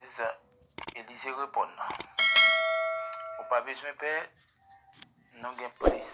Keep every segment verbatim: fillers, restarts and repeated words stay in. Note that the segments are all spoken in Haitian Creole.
Elize reponn, ou pa bezwen pè, nou gen plis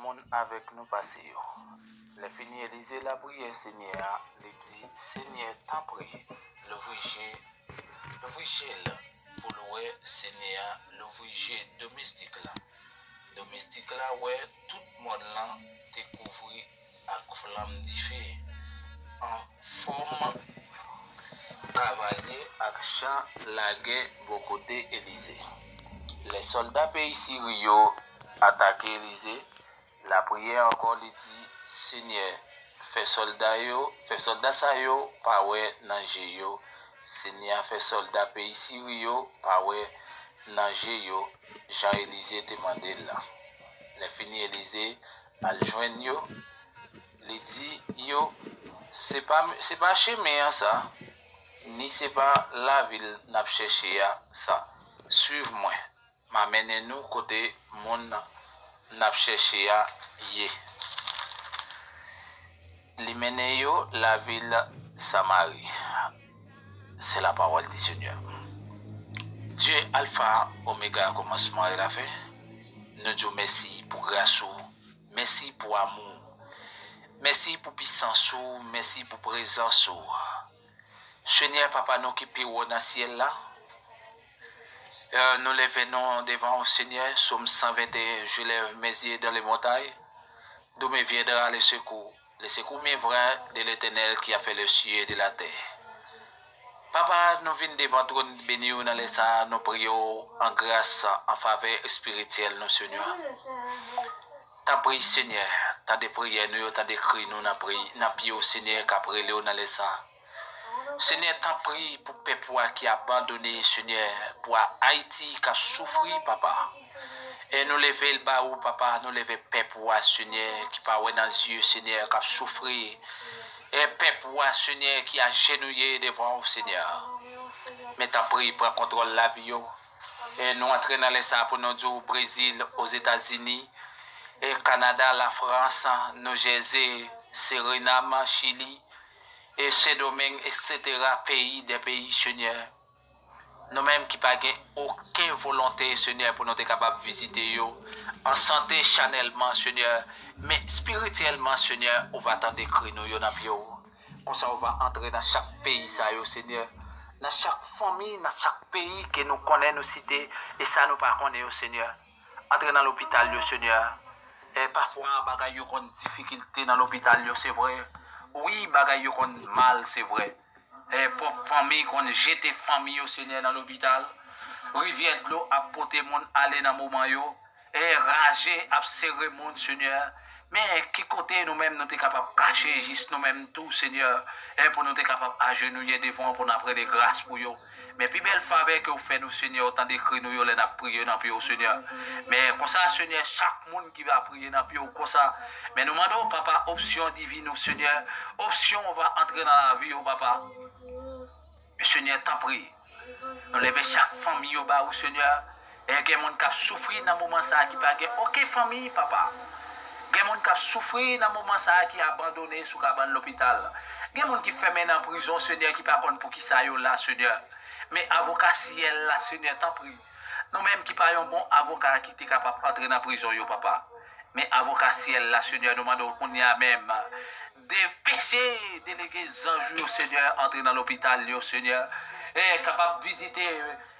moun avèk nou pase yo. Lèfini Elize lapriyè Senyè a, li di, Senyè, tanpri, louvri je, louvri je l pou l wè. Senyè a louvri je domestik la. Domestik la wè tout mòn lan te kouvri ak flanm dife an fòm kavalye ak chan lagè bò kote Elize. Lè sòlda peyi Siri yo atake Elize, lapriyè ankò, li di, Senyè, fè sòlda yo, fè sòlda sa yo pa wè nan je yo. Senyè a fè sòlda peyi Siri yo pa wè nan je yo, jan Elize te mande l la. Lèfini Elize al jwenn yo, li di yo, se pa, se pa chemen an sa, ni se pa lavil n ap chèche a sa. Swiv mwen, m a mennen nou kote moun n ap chèche a ye. Li mennen yo lavil Samari. Se la pawòl di Senyè. Dye Alfa, Omega, kòmansman e lafen, nou di w mèsi pou gras ou, mèsi pou amou w, mèsi pou pisans ou, mèsi pou prezans ou. Senyè, Papa nou ki pi wo nan syèl la, euh, nou leve nou devan ou, Senyè, Sòm san venteyen, Je lève mes yeux dans les montagnes, d'où me viendra le secours? Le secours me vient de l'Éternel qui a fait les cieux et de la terre. Papa, nou vin devan twòn beni ou nan lè sa a, nou priye w an gras, an favè espirityèl nou, Senyè. Tanpri, Senyè, tande priyè nou yo, tande kri nou nan pri, nan pye w, Senyè, k ap rele w nan lè sa a. Senyè, tanpri, pou pèp ou a ki abandone, Senyè, pou a-, Ayiti k ap soufri, Papa. E nou leve l ba ou, Papa, nou leve pèp ou a, Senyè, ki pa wè nan zye, Senyè, k ap soufri. E pèp ou a, Senyè, ki ajenouye devan ou, Senyè. Men tanpri, pran kontwòl lavi yo. E nou antre nan lè sa a pou nou di w Brezil, Ozetazini, e Kanada, Lafrans, Noujèze, Sirinam, Chili, e Sendomeng, etsetera, peyi dè peyi, Senyè. Nou menm ki pa gen okenn volonte, Senyè, pou nou te kapab vizite yo an sante chanèlman, Senyè, men espirityèlman, Senyè, ou va tande kri nou yo nan pye w. Konsa, ou va antre nan chak peyi sa yo, Senyè, nan chak fanmi, nan chak peyi ke nou konnen, nou site, e sa nou pa konnen yo, Senyè. Antre nan lopital yo, Senyè. E pafwa, bagay yo konn difikilte nan lopital yo, se vre. Wi, bagay yo konn mal, se vre. E pwòp fanmi konn jete fanmi yo, Senyè, nan lopital. Rivyè dlo ap pote moun ale nan moman yo. E raje ap sere moun, Senyè. Men ki kote nou menm nou te kapab kache jis nou menm tou, Senyè, e pou nou te kapab ajenouye devan w pou n ap rele gras pou yo? Men pi bèl favè ke w fè nou, Senyè, w tande kri nou yo lè n ap priye nan pye w, Senyè. Men konsa, Senyè, chak moun ki va priye nan pye w konsa, men nou mande w, Papa, opsyon divi nou, Senyè. Opsyon w va antre nan lavi yo, Papa. Senyè, tanpri, nou leve chak fanmi yo ba ou, Senyè. E gen moun k ap soufri nan moman sa a ki pa gen okenn fanmi, Papa. Gen moun k ap soufri nan moman sa a ki abandone sou kabann lopital. Gen moun ki fèmen nan prizon, Senyè, ki pa konn poukisa yo la, Senyè. Men avoka syèl la, Senyè, tanpri. Nou menm ki pa yon bon avoka ki te kapab antre nan prizon yo, Papa. Men avoka syèl la, Senyè, nou mande w kounye a menm. Depeche, delege zanj ou yo, Senyè, antre nan lopital yo, Senyè. E kapab vizite,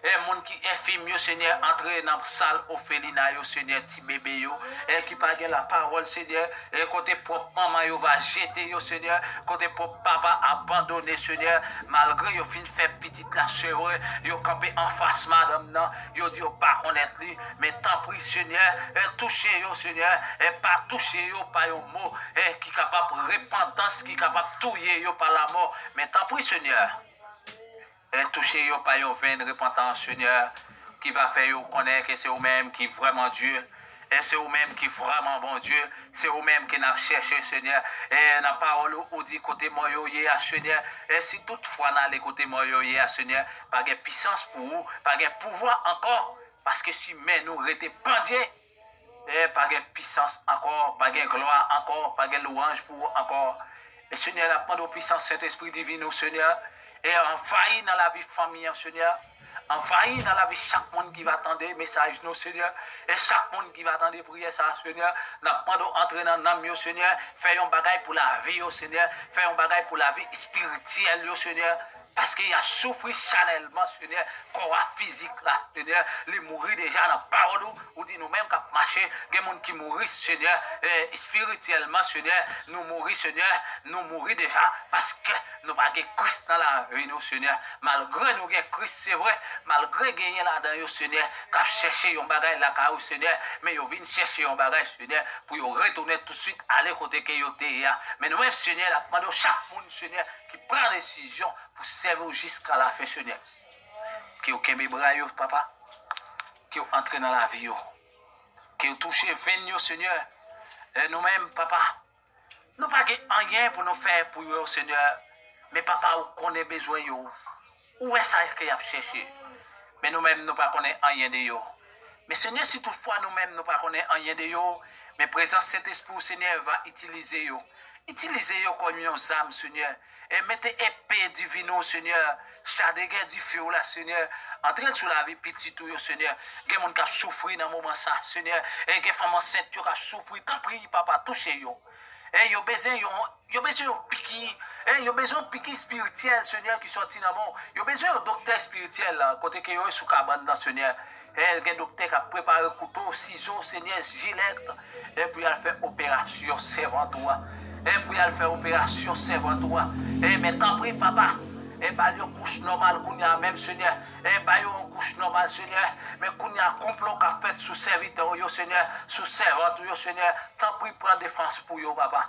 e moun ki enfim yo, Senyè, antre nan sal ofelina yo, Senyè, ti bebe yo, e ki pa gen lapawòl, Senyè, e kote pwòp manman yo va jete yo, Senyè, kote pwòp papa abandone, Senyè, malgre yo fin fè pitit la, se vre, yo kanpe anfas madanm nan, yo di yo pa konnèt li, men tanpri, Senyè, e touche yo, Senyè, e pa touche yo pa yon mo, e ki kapab repantans, ki kapab touye yo pa lamò, men tanpri, Senyè, e touche yo pa yon venn repantans, Senyè, ki va fè yo konnen ke se ou menm ki vrèman Dye, e se ou menm ki vrèman Bondye, se ou menm ke n ap chèche, Senyè. E nan pawòl ou, ou di kote mò yo ye a, Senyè. E si toutfwa n ale kote mò yo ye a, Senyè, pa gen pisans pou ou, pa gen pouvwa ankò, paske si men nou rete pandye, e pa gen pisans ankò, pa gen glwa ankò, pa gen lwanj pou ou ankò. E Senyè, n ap mande w pisans Sentespri divi nou, Senyè. e anvayi nan lavi fanmi an, Senyè. Anvayi nan lavi chak moun ki va tande mesaj nou, Senyè. E chak moun ki va tande priyè sa a, Senyè. N ap mande w antre nan nanm yo, Senyè. Fè yon bagay pou lavi yo, Senyè. Fè yon bagay pou lavi espirityèl yo, Senyè. Paske y ap soufri chanèlman, Senyè. Kò a fizik la, Senyè. Li mouri deja nan pawòl ou. Ou di nou menm k ap mache, gen moun ki mouri, Senyè, e, espirityèlman, Senyè, nou mouri, Senyè, nou mouri deja, paske nou pa gen Kris nan lavi nou, Senyè. Malgre nou gen Kris, se vre, malgre genyen ladan yo, Senyè, k ap chèche yon bagay lakay ou, Senyè, men yo vin chèche yon bagay, Senyè, pou yo retounen toutswit ale kote ke yo te ye a. Men nou menm, Senyè, n ap mande w chak moun, Senyè, ki pran desizyon pou sèvi w jiska lafen, Senyè. Ke w kenbe bra yo, papa. Ke w antre nan lavi yo. Ke w touche venn yo, Senyè. E nou menm, papa, nou pa gen anyen pou nou fè pou yo, Senyè. Men, papa, ou konnen bezwen yo. Ou wè sa ke y ap chèche. Men nou menm, nou pa konnen anyen de yo. Men, Senyè, si toutfwa nou menm, nou pa konnen anyen de yo, men prezans Sentespri w, Senyè, va itilize yo. Itilize yo kòm yon zam, Senyè. E mete epe diven ou, Senyè. Cha de gè dife w la, Senyè. Antre l sou lavi pitit ou yo, Senyè. Gen moun k ap soufri nan moman sa, Senyè. E gen fanm ansent yo k ap soufri. Tanpri, papa, touche yo. E yo bezwen yon, yo bezwen yon piki. E yo bezwen yon piki espirityèl, Senyè, ki sòti nan men w. Yo bezwen yon doktè espirityèl, kote ke yo ye sou kabann nan, Senyè. E gen doktè k ap prepare kouto, sizo, Senyè, jilèt, e pou y al fè operasyon sèvant ou a. E pou y al fè operasyon sèvant ou a. E men tanpri, papa, e ba l yon kouch nòmal kounye a menm, Senyè. E ba yo yon kouch nòmal, Senyè. Men kounye a, konplo k ap fèt sou sèvitè w yo, Senyè, sou sèvant ou yo, Senyè, tanpri pran defans pou yo, papa.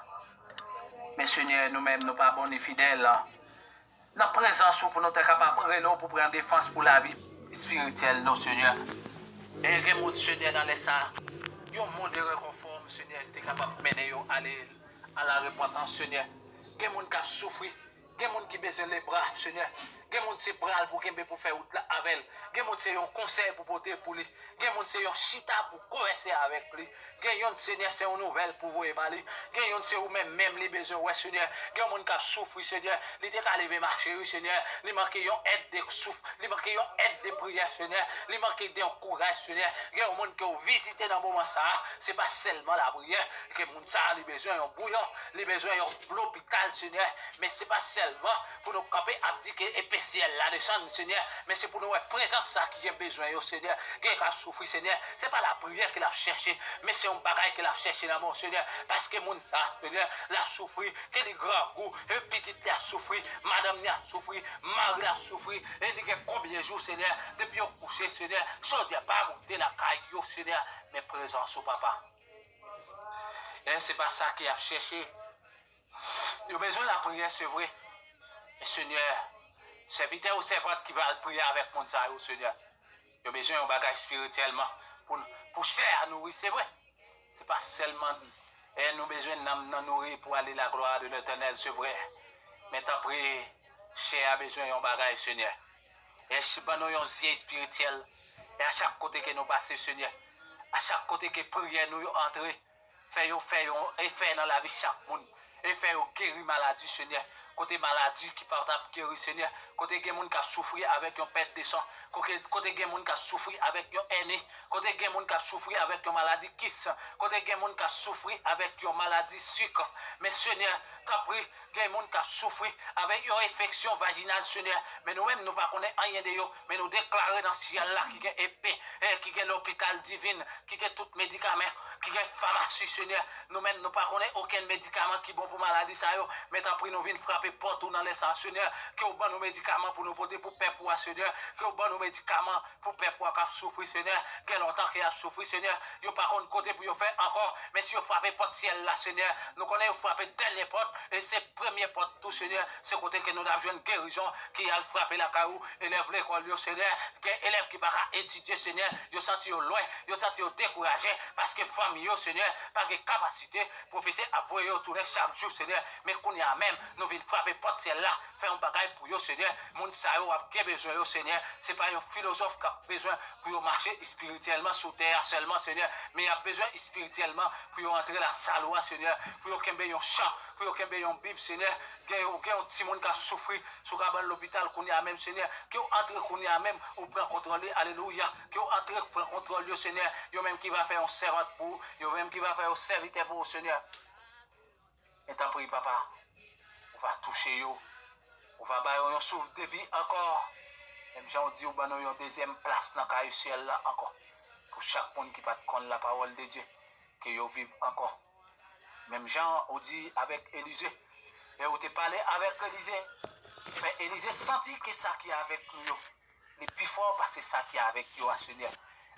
Men, Senyè, nou menm, nou pa bon ni fidèl. Nan prezans ou pou nou te kapab rele w pou pran defans pou lavi espirityèl nou, Senyè. E gen moun, Senyè, nan lè sa, yon mo de rekonfò, Senyè, te kapab mennen yo ale a la repantans, Senyè. Gen moun k ap soufri, gen moun ki bezwen lebra, Senyè. Gen moun se bra l pou kenbe pou fè wout la avè l. Gen moun se yon konsèy pou pote pou li. Gen moun se yon chita pou konvèse avèk li. Gen youn, Senyè, se yon nouvèl pou voye ba li. Gen youn, se ou menm menm li bezwen wè, Senyè. Gen yon moun k ap soufri, Senyè. Li te ka leve mache, wi, Senyè. Li manke yon èd de souf. Li manke yon èd de priyè, Senyè. Li manke de yon kouraj, Senyè. Gen yon moun ke w vizite nan moman sa a. Se pa sèlman lapriyè. Ke moun sa a, li bezwen yon bouyon. Li bezwen yon lopital, Senyè. Men se pa sèlman pou nou kanpe ap di ke epe syèl la desann, Senyè, men se pou nou wè prezans sa ki gen bezwen yo, Senyè. Gen k ap soufri, Senyè, se pa lapriyè ke l ap chèche, men se yon bagay ke l ap chèche nan men w, Senyè, paske moun sa, Senyè, l ap soufri, ke li grangou, e pitit li ap soufri, madanm li ap soufri, mari l ap soufri, e li gen konbyen jou, Senyè, depi yo kouche, Senyè, chodyè pa moute lakay yo, Senyè, men prezans ou, papa. E se pa sa ke y ap chèche. Yo bezwen lapriyè, se vre. Men, Senyè, sèvitè ou sèvant ki va al priye avèk moun sa yo, Senyè, yo bezwen yon bagay espirityèlman pou, pou chè a nouri, se vre. Se pa sèlman, e, nou bezwen nanm nan nouri pour aller la gloire de l'Éternel, se vre. Men tanpri, chè a bezwen yon bagay, Senyè. E ban nou yon zye espirityèl. E a chak kote ke nou pase, Senyè, a chak kote ke priyè nou yo antre, fè yo fè yon efè nan lavi chak moun. E fè yo geri maladi, Senyè. Kote maladi ki pa t ap geri, Senyè. Kote gen moun k ap soufri avèk yon pèt de san. Kote, kote gen moun k ap soufri avèk yon èni. Kote gen moun k ap soufri avèk yon maladi kis. Kote gen moun k ap soufri avèk yon maladi sik. Men, Senyè, tanpri, gen moun k ap soufri avèk yon enfeksyon vajinal, Senyè. Men nou menm, nou pa konnen anyen de yo. Men nou deklare nan syèl la ki gen epe, e ki gen lopital divin, ki gen tout medikaman, ki gen famasi, Senyè. Nou menm, nou pa konnen okenn medikaman ki bon pou maladi sa yo. Men tanpri, nou vin frape pòt ou nan lè sa a, Senyè. Ke w ban nou medikaman pou nou pote pou pèp ou a, Senyè. Ke w ban nou medikaman pou pèp ou a k ap soufri, Senyè. Gen lontan ke y ap soufri, Senyè. Yo pa konn kote pou yo fè ankò. Men si yo frape pòt syèl la, Senyè, nou konnen yo frape dènye pòt, e se premye pòt tou, Senyè, se kote ke nou t ap jwenn gerizon, ki al frape lakay ou, elèv lekòl yo, Senyè, gen elèv ki pa ka etidye, Senyè, yo santi yo lwen, yo santi yo dekouraje, paske fanmi yo, Senyè, pa gen kapasite, pwofesè ap voye yo tounen chak jou, Senyè, men kounye a menm, nou vin frape frape pòt syèl la, fè yon bagay pou yo, Senyè. Moun sa yo ap gen bezwen yo, Senyè. Se pa yon filozòf k ap bezwen pou yo mache espirityèlman sou tè a sèlman, Senyè, men y ap bezwen espirityèlman pou yo antre lasal ou a, Senyè, pou yo kenbe yon chan, pou yo kenbe yon Bib, Senyè. Gen yon, gen yon timoun k ap soufri sou kabann lopital kounye a menm, Senyè. Ke w antre kounye a menm, ou pran kontwòl li, alelouya. Ke w antre, pran kontwòl yo, Senyè. Yo menm ki va fè yon sèvant pou ou, yo menm ki va fè yon sèvitè pou ou, Senyè. Men tanpri, papa, ou va touche yo. Ou va ba yo yon souf de vi ankò. Menm jan w di, ou ban nou yon dezyèm plas nan kay syèl la ankò. Pou chak moun ki pa t konn lapawòl de Dye, ke yo viv ankò. Menm jan ou di avèk Elize, e ou te pale avèk Elize, fè Elize santi ke sa ki avèk nou yo, li pi fò pase sa ki avèk yo a, Senyè.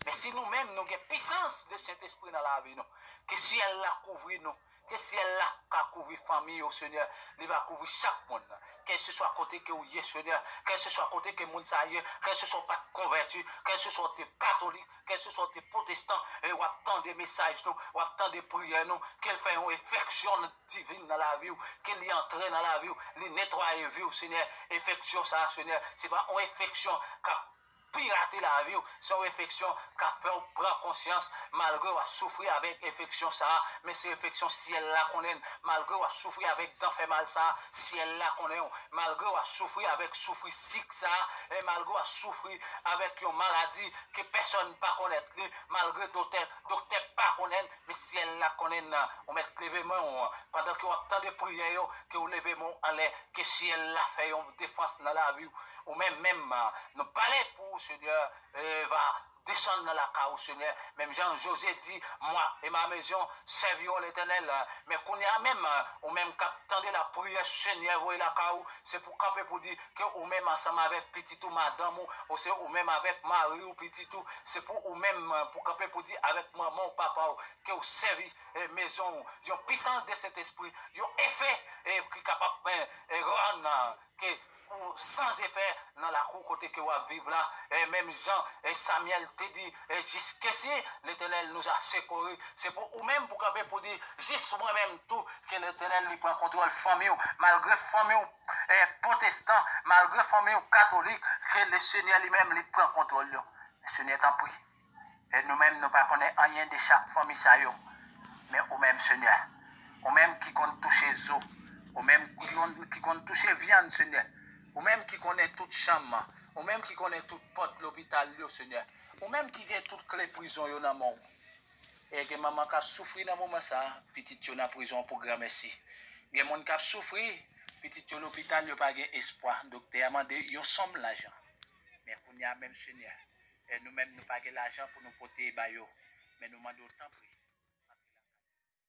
Men si nou menm, nou gen pisans de Sentespri nan lavi nou, ke syèl la kouvri nou, ke syèl la ka kouvri fanmi yo, Senyè. Li va kouvri chak moun. Kèlseswa kote ke w ye, Senyè. Kèlseswa kote ke moun sa ye. Kèlseswa w pa t konvèti. Kèlseswa w te katolik. Kèlseswa w te pwotestan. E w ap tande mesaj nou. W ap tande priyè nou. Ke l fè yon efeksyon divin nan lavi w. Ke li antre nan lavi w. Li netwaye vi w, Senyè. Efeksyon sa a, Senyè, se pa yon efeksyon k ap pirate lavi w. Se yon efeksyon k ap fè w pran konsyans, malgre w ap soufri avèk efeksyon sa a, men se efeksyon syèl la konnen l. Malgre w ap soufri avèk dan fè mal sa a, syèl la konnen w. Malgre w ap soufri avèk soufri sik sa a, e malgre w ap soufri avèk yon maladi ke pèsonn pa konnèt li, malgre doktè, doktè pa konnen l, men syèl la konnen l. Ou mèt leve men w, pandan ke w ap tande priyè yo, ke w leve men w anlè, ke syèl la fè yon defans nan lavi w. Ou menm menm, nou pale pou ou, Senyè, e, va desann nan lakay ou, Senyè. Menm jan Jozye di, Moi et ma maison servirons l'Éternel. Men kounye a menm, ou menm k ap tande lapriyè, Senyè voye lakay ou, se pou kanpe pou di ke ou menm ansanm avèk pitit ou, madanm ou, ou se ou menm avèk mari ou, pitit ou, se pou ou menm pou kanpe pou di avèk manman ou, papa ou, ke ou sèvi, e, mezon ou, yon pisans de Sentespri, yon efè, e, ki kapab, e, e, rann, e, ke ou san efè nan lakou kote ke w ap viv la, e, menm jan, e, Samyèl te di, e, Jusqu'ici, l'Éternel nous a secourus. Se pou ou menm pou kanpe pou di, jis mwen menm tou, ke Letènèl li pran kontwòl fanmi w, malgre fanmi w, e, pwotestan, malgre fanmi w katolik, ke Lesenyè li menm li pran kontwòl yo. Senyè, tanpri. E nou menm, nou pa konnen anyen de chak fanmi sa yo. Men ou menm, Senyè, ou menm ki konn touche zo, ou menm ki konn, ki konn touche vyann, Senyè, ou menm ki konnen tout chanm, ou menm ki konnen tout pòt lopital yo, Senyè, ou menm ki gen tout kle prizon yo nan men w. E gen manman k ap soufri nan moman sa a, pitit yo nan prizon pou granmèsi. Gen moun k ap soufri, pitit yo lopital, yo pa gen espwa. Doktè a mande yon sòm lajan. Men kounye a menm, Senyè, e nou menm, nou pa gen lajan pou nou pote ba yo. Men nou mande w, tanpri,